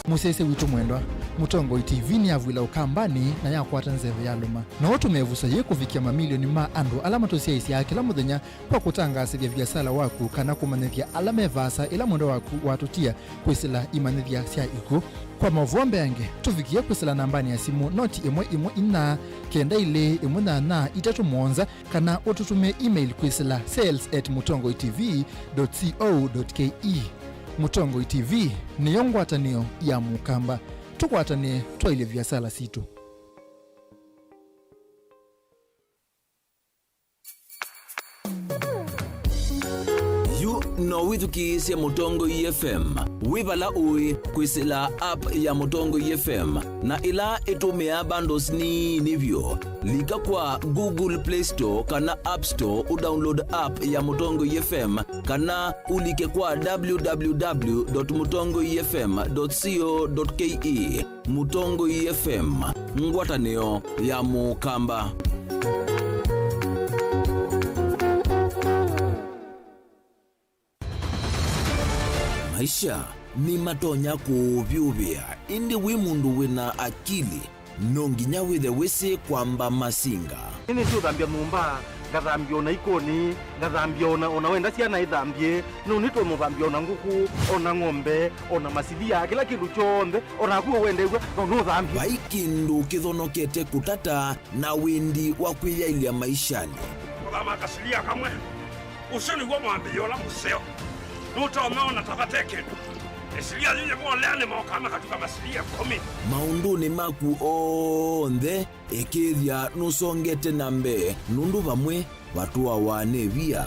Mũsyaĩĩsya witũ mwendwa, Mũtongoi T V nĩyavw'ĩla Ũkambanĩ na yakwata nzeve yalũma. No ũtũme ĩvuso yĩĩ kũvikĩa mamilioni ma andũ ala matũsyaĩĩsyaa kĩla mũthenya kwa kũtangaasĩthya viasala waku kana kũmanyĩthya ala me vaasa ĩla mwendwa waku watũtia kwĩsĩla imanyĩthya sya ikw'ũ. Kwa maũvoo mbeange, tũvikĩe kwĩsĩla nambanĩ ya simũ noti ĩmwe ĩmwe inya, kenda ilĩ ĩmwe nyanya itatũ mũonza, kana ũtũtũmĩe email kwĩsĩla sales at mũtongoi T V dot co dot K E. Mũtongoi T V nĩyo ngwatanĩo ya Mũkamba. Tũkwatanĩe twaĩlye viasala sitũ. Yu no wĩthukĩĩsye Mũtongoi F M wĩ vala ũĩ kwĩsĩla app ya Mũtongoi F M, na ĩla ĩtũmĩaa bundles nini vyũ. Lika kwa Google Play Store kana App Store ũdownload app ya Mũtongoi F M, kana ũlike kwa w w w dot mũtongoi f m dot co dot k e. Mũtongoi F M, ngwatanĩo ya Mũkamba. Maisha nĩmatonya kũũvyũvĩa, ĩndĩ wĩ mũndũ wĩna akili, no nginya wĩthe wĩsĩ kwamba masinga. Nĩnĩsĩ ũthambya nyũmba, ngathambya ona ikoni, ngathambya ona, ona wenda syana ithambye, no nĩtwe mũthambya ona ngũkũ, ona ng'ombe, ona masilia, kĩla kĩndũ kyonthe, onaku ũwendew'a, no nũthambye. Vai kĩndũ kĩthonokete kũtata na wĩndi wa kwĩyaĩlya maishanĩ. Kũthama kasilia kamwe, ũsu nĩw'o mwambĩĩo ũla mũseo. Nũtonya ona ta vate kĩndũ. Ĩsilia yĩyĩ volea nĩmokaa makatuka masilia ĩkũmi. Maũndũnĩ maku onthe, ĩkĩĩthya nũsongete na mbee, nũndũ vamwe vatũawa nĩ via.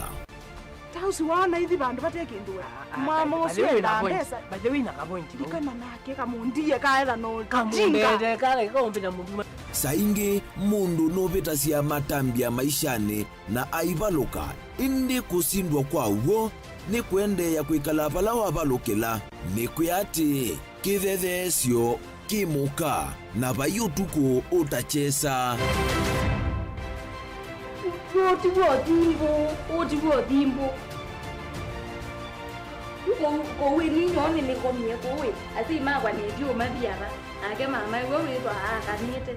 Ta ũsu waona ithi vandũ vate kĩndũ we. Mama ũsu endaa mbesa. By the way, na ka point. Ndikana nake kamũndie kaetha no jinga. Kamũndete kale kaũmbĩta mũndũ. Saa ingĩ mũndũ nũvĩtasya matambya maishanĩ na aivalũka, ĩndĩ kũsindwa kwa w'o nĩ kũendeea kwĩkala vala wavalũkĩla. Nĩkwĩa atĩĩ, kĩthetheesyo kĩ mũka, na vai ũtukũ ũtakyesa. Ũũ ti w'o thimbũ, ũũ ti w'o thimbũ. Kũu, kũu ĩ ninyoo nĩnĩkomie kũu ĩ, asyai makwa nĩtyo mathiava, nake mama ĩwe wĩthwa aakanĩte.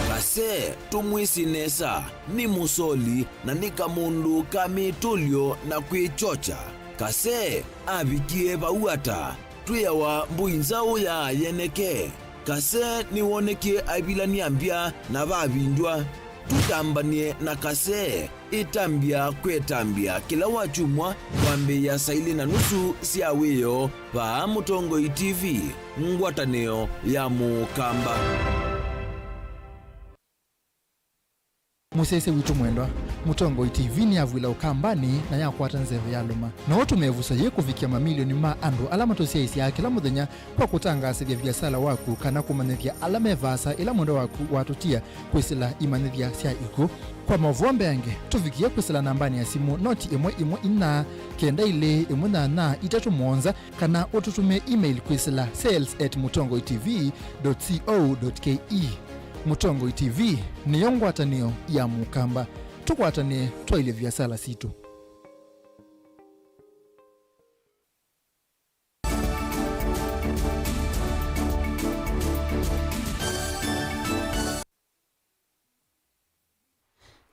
Kase, tũmwĩsĩ nesa, nĩ mũsoli na nĩ kamũndũ ka mĩtũlyo na kwĩkyokya. Kase avikie vau ata? Twĩawa mbũi nzaũ ya yeneke. Kase nĩwonekie aivilany'a mbya na vavindywa. Tũtambany'e na Kase. Ĩtambya kwetambya kĩla wakyumwa kwambĩĩa saa ilĩ na nusu sya wĩoo vaa Mũtongoi T V, ngwatanĩo ya Mũkamba. Mũsyaĩĩsya witũ mwendwa, Mũtongoi T V nĩyavw'ĩla Ũkambanĩ na yakwata nzeve yalũma. No ũtũme ĩvuso yĩĩ kũvikĩa mamilioni ma andũ ala matũsyaĩĩsyaa kĩla mũthenya kwa kũtangaasĩthya viasala waku kana kũmanyĩthya ala me vaasa ĩla mwendwa waku watũtia kwĩsĩla imanyĩthya sya ikw'ũ. Kwa maũvoo mbeange, tũvikĩe kwĩsĩla nambanĩ ya simũ noti ĩmwe ĩmwe inya, kenda ilĩ ĩmwe nyanya itatũ mũonza, kana ũtũtũmĩe email kwĩsĩla sales at mũtongoi T V dot co dot K E. Mũtongoi T V nĩyo ngwatanĩo ya Mũkamba. Tũkwatanĩe twaĩlye viasala sitũ.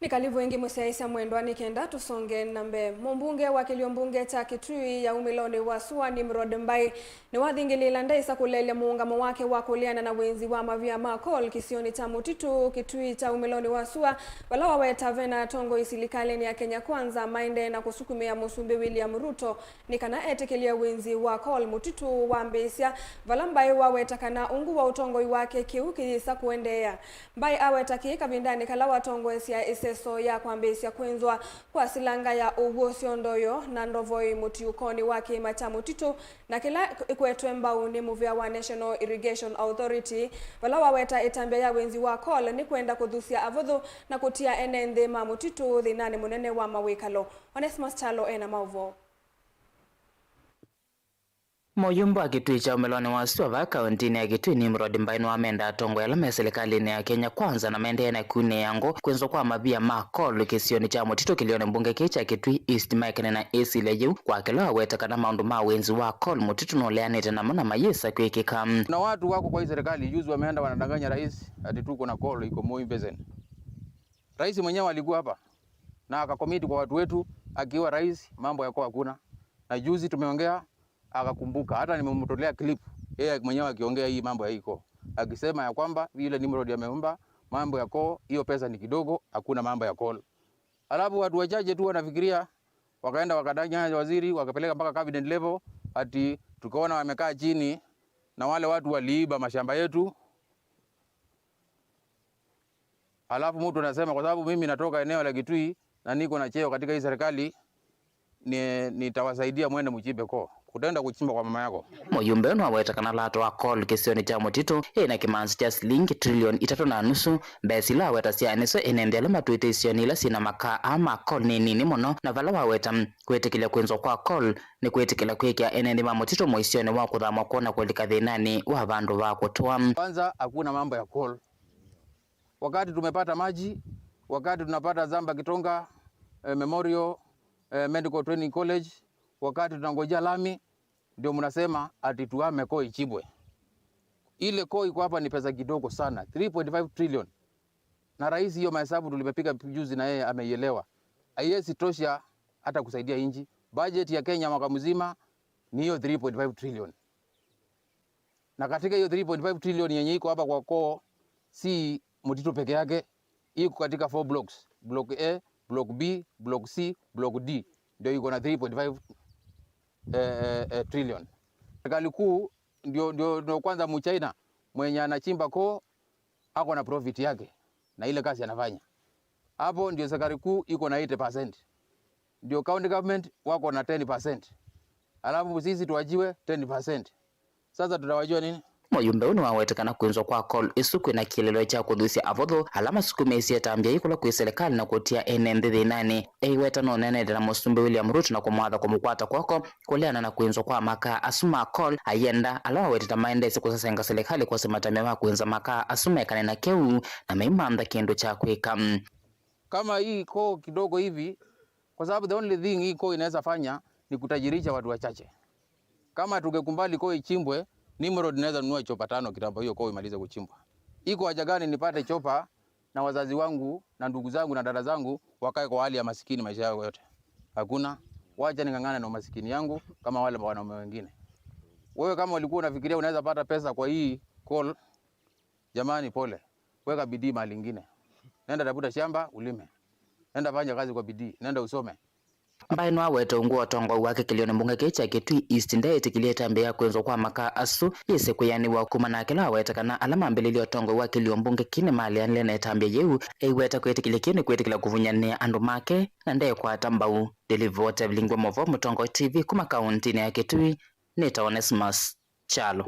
Nĩ kalivu ĩngĩ mũsyaĩĩsya mwendwa, nĩ kenda tũsonge na mbee. Mũmbunge wa kĩlio mbunge kya Kitui ya umĩlonĩ wa sua, Nimrod Mbai, nĩwathingĩlĩĩla ndaĩsa kũleelya mũũngamo wake wa kũleana na wĩnzi wa mavia ma coal kĩsionĩ kya Mũtitũ, Kitui kya umĩlonĩ wa sua, vala waweta vena atongoi silikalĩnĩ ya Kenya Kwanza maendee na kũsukumĩa Mũsumbĩ William Ruto nĩ kana etĩkĩlye wĩnzi wa coal Mũtitũ wambĩĩsya, vala Mbai waweta kana ungu wa ũtongoi wake kĩu kĩyĩsa kũendeea. Mbai aweta kĩĩ kavindanĩ kala watongoesya ĩseso ya kwambĩĩsya kwĩnzwa kwa silanga ya ũw'o syondoyo na ndovoi mũtiũkonĩ wa kĩĩma kya Mũtitũ, na kĩla ĩkwetwe mbau nĩ mũvĩa wa National Irrigation Authority, vala waweta ĩtambya ya wĩnzi wa coal nĩ kwenda kũthusya avũthũ na kũtia ene nthĩ ma Mũtitũ thĩnanĩ mũnene wa mawĩkalo. Onesmus Kyalo ena maũvoo. Mũyumbe wa Kitui kya ũmĩlonĩ wa sua vaa kaũntĩnĩ ya Kitui, Nimrod Mbai, nĩwamenda atongoi ala me silikalĩnĩ ya Kenya Kwanza na maendee na kunĩĩa ngũ kwĩnzwa kwa mavia ma coal kĩsionĩ kya Mũtitũ kĩlĩonĩ mbunge kĩĩ kya Kitui East maekane na ĩsilya yĩu, kwa kĩla waweta kana maũndũ ma wĩnzi wa coal mũtitũ nũleanĩte namo na mayĩsa kwĩkĩka. Kuna watu wako kwa hii serikali, juzi wameenda wanadanganya rais ati tuko na coal iko Moi Basin. Rais mwenyewe alikuwa hapa na akakomiti kwa watu wetu akiwa rais, mambo ya coal hakuna. Na juzi tumeongea, akakumbuka. Hata nimemtolea clip, yeye mwenyewe akiongea hii mambo ya hii coal, akisema ya kwamba vile Nimrod ameomba mambo ya coal, hiyo pesa ni kidogo, hakuna mambo ya coal. Alafu watu wachache tu wanafikiria, wakaenda wakadanganya waziri, wakapeleka mpaka cabinet level, ati tukaona wamekaa chini na wale watu waliiba mashamba yetu. Alafu mtu anasema, "Kwa sababu mimi natoka eneo la Kitui na niko na cheo katika hii serikali, ni, nitawasaidia mwende mchimbe coal." Kutaenda kuchimba kwa mama yako. Mũyumbe ũyũ nĩwaweta kana lato wa coal kĩsionĩ kya Mũtitũ ĩna kĩmanzi kya silingi trilioni itatũ na nusu, mbesa ila awetasya nĩsyo ene nthĩ ala matwĩte isionĩ ila syĩna makaa aa ma coal nĩ nini mũno, na vala waweta kwĩtĩkĩlya kwĩnzwa kwa coal nĩ kwĩtĩkĩla kwĩkĩa ene nthĩ ma Mũtitũ mũisyonĩ wa kũthamwa kwona kũlika thĩnanĩ wa vandũ va kũtũa. Kwanza, hakuna mambo ya coal. Wakati tumepata maji, wakati tunapata Zamba Kitonga, eh, Memorial, eh, Medical Training College, wakati tunangojea lami, ndio mnasema ati tuhame coal ichimbwe. Ile coal iko hapa ni pesa kidogo sana, three point five trillion. Na rais, hiyo mahesabu tulimepiga juzi na yeye ameielewa. Haiwezi tosha hata kusaidia nchi. Budget ya Kenya mwaka mzima ni hiyo three point five trillion. Na katika hiyo three point five trillion yenye iko hapa kwa coal, si Mtito peke yake, iko katika four blocks. Block A, Block B, Block C, Block D. Ndio iko na three point five, eh, eh, eh, trillion. Serikali kuu ndio, ndio, ndio kwanza Mchina mwenye anachimba coal ako na profit yake na ile kazi anafanya. Hapo ndio serikali kuu iko na eighty percent. Ndio county government wako na ten percent. Alafu sisi tuachiwe ten percent. Sasa tutawajua nini? Mũyumbe ũũ nĩwawete kana kwĩnzwa kwa coal ĩsu kwĩna kĩeleelo kya kũthusya avũthũ ala masukumĩĩsye ĩtambya yĩĩ kũla kwĩ silikalĩ na kũtia ene nthĩ thĩnanĩ. Eiweta nũneenete na Mũsumbĩ William Ruto na kũmwatha kũmũkwata kw'oko kũleana na kwĩnzwa kwa makaa asu ma coal, ayenda ala wawetete maendeesye kũsesenga silikalĩ kwosa matambya ma kwĩnza makaa asu mekane na kĩu na maimantha kĩndũ kya kwĩka. Kama hii coal kidogo hivi, kwa sababu the only thing hii coal inaweza fanya ni kutajirisha watu wachache. Kama tungekumbali coal ichimbwe, Nimrod inaweza nunua chopa tano kitambo hiyo coal imalize kuchimbwa. Iko haja gani nipate chopa na wazazi wangu na ndugu zangu na dada zangu wakae kwa hali ya masikini maisha yao yote? Hakuna. Wacha ning'ang'ane na umasikini yangu kama wale wanaume wengine. Wewe kama ulikuwa unafikiria unaweza pata pesa kwa hii coal, jamani, pole. Weka bidii mahali ingine. Nenda tafuta shamba ulime. Nenda fanya kazi kwa bidii. Nenda usome. Mbai nĩwawete ungu wa ũtongoi wake kĩlĩonĩ mbunge kĩĩ kya Kitui East ndeĩtĩkĩlye ĩtambya ya kwĩnzwa kwa makaa asu yĩse kwĩanĩw'a kuma na kĩla awete kana ala mambĩlĩlye ũtongoi wa kĩlĩo mbunge kĩĩ nĩmaleanile na ĩtambya yĩu. Eiweta kwĩtĩkĩlya kĩĩ nĩ kwĩtĩkĩla kũvunyanĩa andũ make na ndekwata mbau. Ndĩlivota vilingwa mavo Mũtongoi T V kuma kaũntĩnĩ ya Kitui, nĩta Onesmus Kyalo.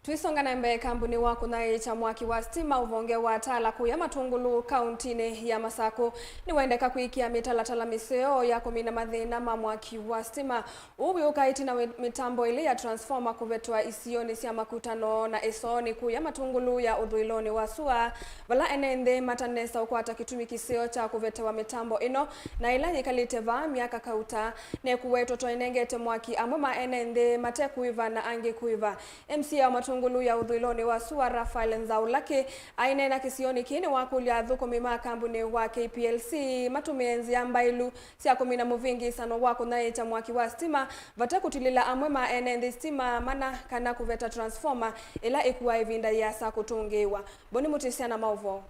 Tũisonga na mbee, kambuni wa kũnyaĩĩkya mwaki wa sitima ũvonge wa Tala kũya Matũngũlũ, kaũntĩnĩ ya Masakũ, nĩwendeka kwĩkĩa mĩtalatala mĩseo ya kũmina mathĩna ma mwaki wa sitima. Ũu wĩũka ĩtina wa mĩtambo ĩlĩ ya transformer kũvetwa isionĩ sya Makutano na Ĩsoonĩ kũya Matũngũlũ ya ũthũĩlonĩ wa sua, vala ene nthĩ matanesa ũkwata kĩtumi kĩseo kya kũvetewa mĩtambo ĩno, na ĩla yĩkalĩte vaa myaka kauta. Nĩkũwetwa twainengete mwaki amwe ma ene nthĩ mate kũĩva na angĩ kũĩva. M C A wa Matũngũlũ ya ũthũĩlonĩ wa sua, Raphael Nzaũ Lucky, aineena kĩsionĩ kĩĩ nĩwakũlya athũkũmi ma kambuni wa K P L C matũmĩe nzĩa mbaĩlu sya kũmina mũvĩngĩĩsano wa kũnyaĩĩkya mwaki wa sitima, vate kũtilĩla amwe ma ene nthĩ sitima mana kana kũveta transformer ĩla ĩkuaa ĩvinda yĩasa kũtũngĩĩwa. Boni Mũtĩsya na maũvoo.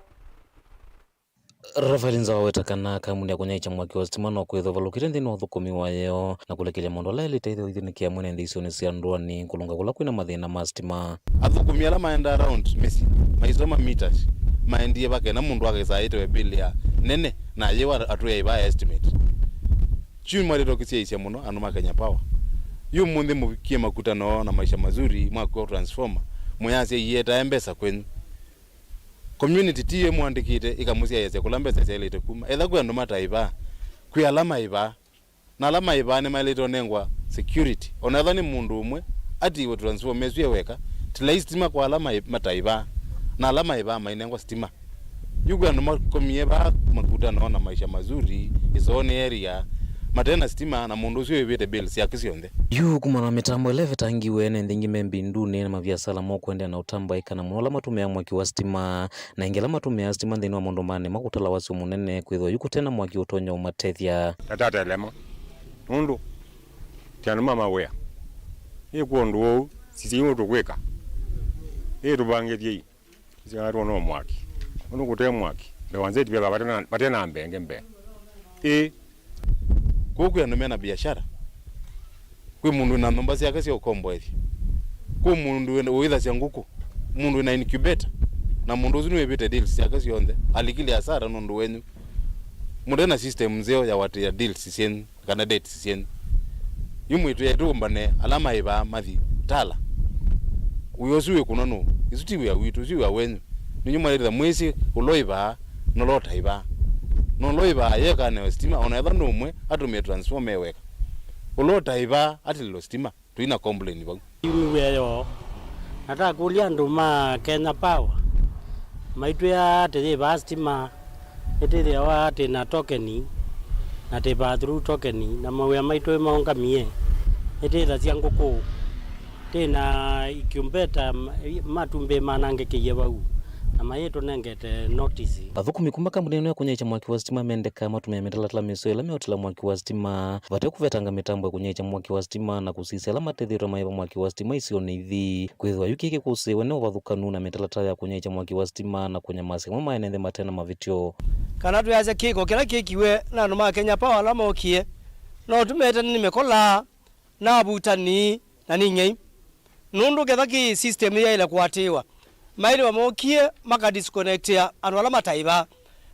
Raphael Nzaũ aweta kana kambuni ya kũnyaĩĩkya mwaki wa sitima no kwĩthwa ĩvalũkĩte nthĩnĩ wa ũthũkũmi wayo na kũlekelya maũndũ ala yaĩlĩte ĩthĩwa ĩthĩnĩkĩa mwene nthĩ isionĩ sya ndũanĩ kũlũnga kũla kwĩna mathĩna ma sitima. Athũkũmi ala maendaa around mĩsyĩ maisoma meters maendie vakena mũndũ akaĩsa aĩtewe bill ya nene na ayĩwa atwĩa ĩvaa estimate. Kyu nĩmwaĩlĩte ũkĩsyaĩĩsya mũno andũ ma Kenya Power. Yu ũmũnthĩ mũvikie Makutano na Maisha Mazuri mwakw'a transformer, mũyasya ietae mbesa kwenyu. Community ti yo ĩmũandĩkĩte ĩkamũsyaĩĩsya kũla mbesa syaĩlĩte kuma. Etha kwĩ andũ mataĩ vaa, kwĩ ala maĩ vaa. Na ala maĩ vaa nĩmaĩlĩte ũnengwa security. Ona ethwa nĩ mũndũ ũmwe, atiiwe transformer ĩsu e weka, tilai sitima kwa ala mai-, mataĩvaa, na ala maĩvaa mainengwa sitima. Yu kwĩ andũ makomie vaa makutano na maisha mazuri, Isooni area, mate na sitima, na mũndũ ũsu wĩvĩte bills syake syonthe. Yu kumana na mĩtambo ĩla ĩvetangiwe, ene nthĩ ingĩ me mbindunĩ na maviasala mokũendeea na ũtambaĩka, na mũno ala matũmĩaa mwaki wa sitima, na aingĩ ala matũmĩaa sitima nthĩnĩ wa maũndũ ma nĩma kũtala wasyo mũnene, kwĩthĩwa yu kũte na mwaki ũtonya ũmatethya. Tatatelema. Nũndũ ti andũ ma mawĩa. Ĩ kwa ũndũ ũu, sisi yu tũkwĩka. Ĩ tũvangĩthyei. Sisi kana tuona mwaki. Ũndũ kũte mwaki. Ndewanzeti vela vate na, vate na mbenge mbee. Ĩ. Kũu kwĩ andũ mena biashara. Kwĩ mũndũ wĩna nyũmba syake sya ũkomboethya. Kwĩ mũndũ wĩna, ũĩthasya ngũkũ. Mũndũ wĩna incubator. Na mũndũ ũsu nĩwĩvĩte deals syake syonthe. Alikile hasara nũndũ wenyu. Mũte na system nzeo ya watĩa deals syenyu kana dates syenyu. Yu mwĩtwĩe tũũmbane ala maĩvaa mathi tala. Wĩa ũsu wĩkũnwa nũũ? Ĩsu ti wĩa witũ, ũsu wĩa wenyu. Ninyu mwaĩlĩtha mwĩsĩ ũla ũĩvaa na ũla ũtaĩvaa. Na ũla ũĩvaa yekanĩwe sitima, ona ethwa nĩ ũmwe atũmĩe transformer e weka. Ũla ũtaĩvaa atilĩlwe sitima. Tũina complain vau. Yumiw'e yoo, na takũlya andũ ma Kenya Power, maitwĩa atĩ yĩvaa sitima, nĩtĩthĩawa atĩ na tokeni, na tĩ pass through tokeni, na mawĩa maitũ maũngamie, nĩtĩthasya ngũkũ, tĩ na incubator, ma-, matumbĩ manangĩkĩie vau, na mayĩtũnengete notice. Athũkũmi kuma kambuni ĩno ya kũnyaĩĩkya mwaki wa sitima mendekaa matũmĩa mĩtalatala mĩseo ĩla meũtĩla mwaki wa sitima, vate kũvetanga mĩtambo ya kũnyaĩĩkya mwaki wa sitima na kũsisya ala matethĩtwe maĩva mwaki wa sitima isionĩ ithi. Kwĩthĩwa yu kĩĩ kĩkũsĩĩwe nĩ ũvathũkanu na mĩtalatala ya kũnyaĩĩkya mwaki wa sitima na kũnyamasya amwe ma ene nthĩ mate na mavĩtyo. Kana twĩasya kĩko kĩla kĩkiwe na andũ ma Kenya Power ala mookie, no tũmete nĩ mĩkola na avutani na nĩ ing'ei. Nũndũ ketha kĩ system yaĩle kũatĩĩwa, maĩlĩwa mookie makadisconnectia andũ ala mataĩvaa.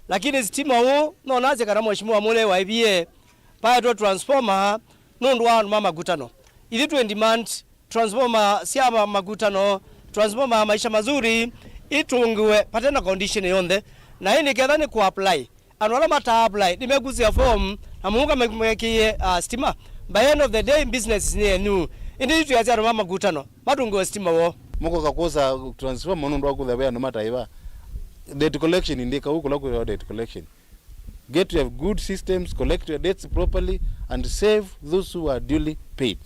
Lakini sitima ũũ, no nasye kana Mheshimiwa Mule waĩvie, paetwe transformer nũndũ wa andũ ma makutano. Ithyĩ twĩ demand transformer sya ma-, makutano, transformer ya Maisha Mazuri, itũngĩwe pate na condition yonthe. Na ĩndĩ ketha nĩ kũ apply, andũ ala mata apply nĩmekusĩa form na mũuka me-, mekĩie, uh, stima. By end of the day, business nĩ yenyu. Ĩndĩ yu twĩasya andũ ma makutano matũngĩwe stima woo. Mũkoka kũsa transformer nũndũ wa kũthĩa ve andũ mataĩva. Debt collection ndĩka ũu kũla kwĩwa debt collection. Get your good systems, collect your debts properly, and save those who are duly paid.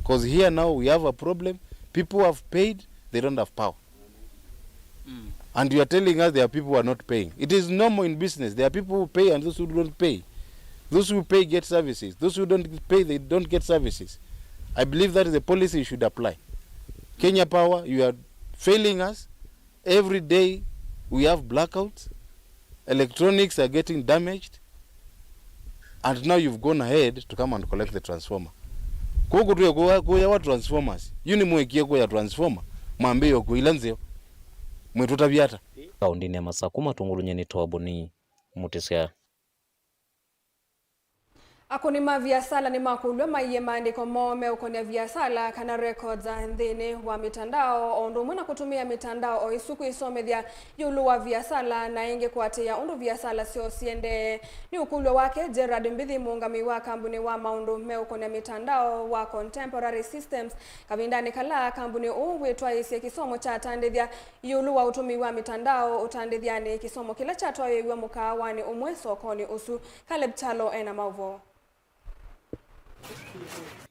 'Cause here now we have a problem. People have paid, they don't have power. And you are telling us there are people who are not paying. It is normal in business. There are people who pay and those who don't pay. Those who pay get services. Those who don't pay, they don't get services. I believe that is a policy you should apply. Kenya Power, you are failing us. Every day we have blackouts. Electronics are getting damaged. And now you've gone ahead to come and collect the transformer. Kũkũ twĩ kũya, kũyawa transformers. Yu nĩmwekie kũya transformer. Mwambĩĩe kũila nzeo. Mwĩtũtavya ata? Kaũndĩnĩ ya Masakũ, matũngũlũnye nĩ Toaboni Mũtĩsya. Akũni ma viasala nĩmakũlw'a maiĩe maandĩko moo meũkonĩa viasala kana records nthĩnĩ wa mĩtandao, o ũndũ ũmwe na kũtũmĩa mĩtandao o ĩsu kwĩsomethya ĩũlũ wa viasala na ĩngĩ kũatĩĩa ũndũ viasala syoo siendee. Nĩ ũkũlyo wake Gerald Mbithi, mũũngamĩi wa kambunĩ wa maũndũ meũkonĩa mĩtandao wa Contemporary Systems, kavindanĩ kala kambunĩ ũũ wĩtwaĩĩsye kĩsomo kya atandĩthya ĩũlũ wa ũtũmĩi wa mĩtandao ũtandĩthyanĩ, kĩsomo kĩla kyatwaĩĩw'e mũkaawanĩ ũmwe sokonĩ ũsu. Caleb Kyalo ena maũvoo.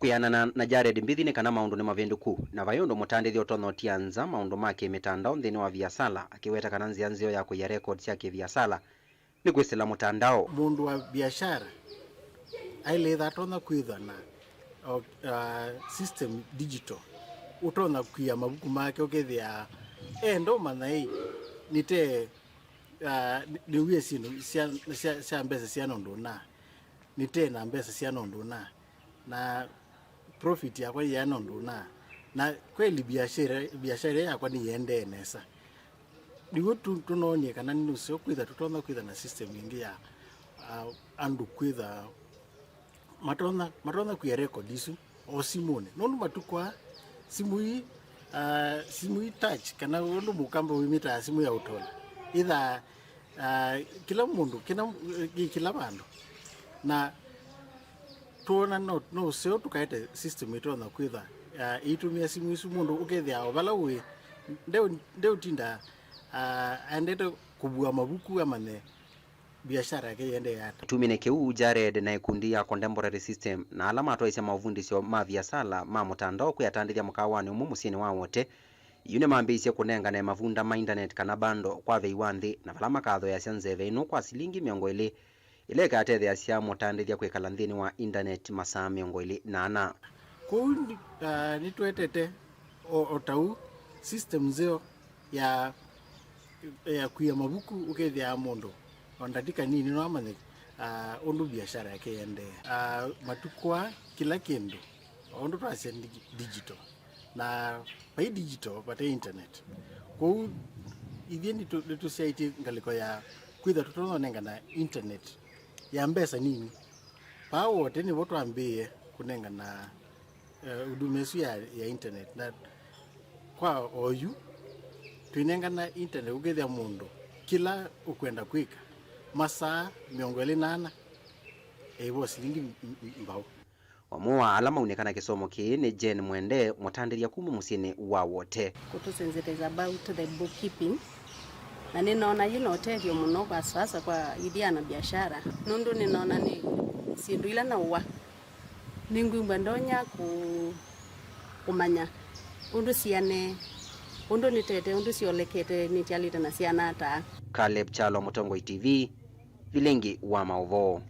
Kwĩanana na Jared Mbithi nĩ kana maũndũ nĩ mavĩndũku, na vai ũndũ mũtandĩthya ũtonya ũtia nza maũndũ ma kĩ-mĩtandao nthĩnĩ wa viasala, akĩweta kana nzĩa nzeo ya kũia rekondi sya kĩ-viasala nĩ kwĩsĩla mũtandao. Mũndũ wa biashara aĩlĩtha atonya kwĩthwa na, o, ah, system digital, ũtonya kwia mavuku make ũkethĩa enda ũmanya ĩ nĩte, ah, nĩ-, nĩwie syĩndũ sya, sya, sya mbesa syana ũndũ ũna, nĩte na mbesa syana ũndũ ũna, na profit yakwa yĩana ũndũ ũna, na kweli biashara, biashara yakwa nĩyĩendee nesa. Nĩw'o tũ-, tũnoonie kana nĩ nũseo kwĩtha tũtonya kwĩtha na system ĩngĩ ya, ah, andũ kwĩtha matonya, matonya kwia record isu o simũnĩ. Nũndũ matukũ aa, simũ ii, ah, simũ ii touch, kana ũndũ mũkamba wĩmĩtaa simũ ya ũtola, ĩthaa, ah, kĩla mũndũ, kĩla, kĩ kĩla vandũ. Na Twona no, no ũseo tũkaete system ĩtonya kwĩtha, ah, ĩitũmĩa simũ isu, mũndũ ũkethĩa o vala ũĩ, ndeu-, ndeutinda, ah, aendete kũvua mavuku amanye biashara yake yĩendee ata. Kĩtuminĩ kĩu, Jared na ĩkundi ya Contemporary System na ala matwaĩsya maũvundĩsyo ma viasala ma mũtandao kwĩ atandĩthya mũkawanĩ ũmwe mũsyĩnĩ wa Wote, yu nĩmambĩĩisye kũnengane mavunda ma intaneti kana bando kwa vei wa nthĩ, na vala makathooeasya nzeve ĩno kwa silingi mĩongo ĩlĩ, ĩla ĩkatetheeasya mũtandĩthya kwĩkala nthĩnĩ wa intaneti masaa mĩongo ĩlĩ na ana. Kwoou nĩ-, ah, nĩtwetete o, o ta ũu system nzeo ya, ya kwia mavuku, ũkethĩa mũndũ o ndatĩka nini no amanye, ah, ũndũ biashara yake ĩendee. Ah, matukũ aa kĩla kĩndũ, o ũndũ twasya, digi-, digital, na vai digital vate internet. Kwoou ithyĩ nĩtũ-, nĩtũsyaĩtye ngalĩko ya kwĩtha tũtonya ũnengana internet ya mbesa nini. Vaa Wote nĩvo twambĩĩe kũnengana, eh, huduma ĩsu ya, ya internet. Na kwa oyu, twĩnengana internet ũkethĩa mũndũ kĩla ũkwenda kwĩka, masaa mĩongo ĩlĩ na ana, eĩvo silingi m-, m-, mbaũ. Ũmwe wa ala maunĩka na kĩsomo kĩĩ nĩ Jane Mwende, mũtandĩthya kuma mũsyĩnĩ wa Wote. Kũtũ sensitize about the bookkeeping. Na nĩnoona yĩna ũtethyo mũno kwa sasa kwa ithyĩ ana biashara, nũndũ nĩnoona nĩ syĩndũ ila naũa, nĩngwĩw'a ndonya kũ-, kũmanya ũndũ sianee, ũndũ nĩtete, ũndũ syolekete, nĩtyalĩte na syana ata. Caleb Kyalo, Mũtongoi T V, Vilingi wa Maũvoo.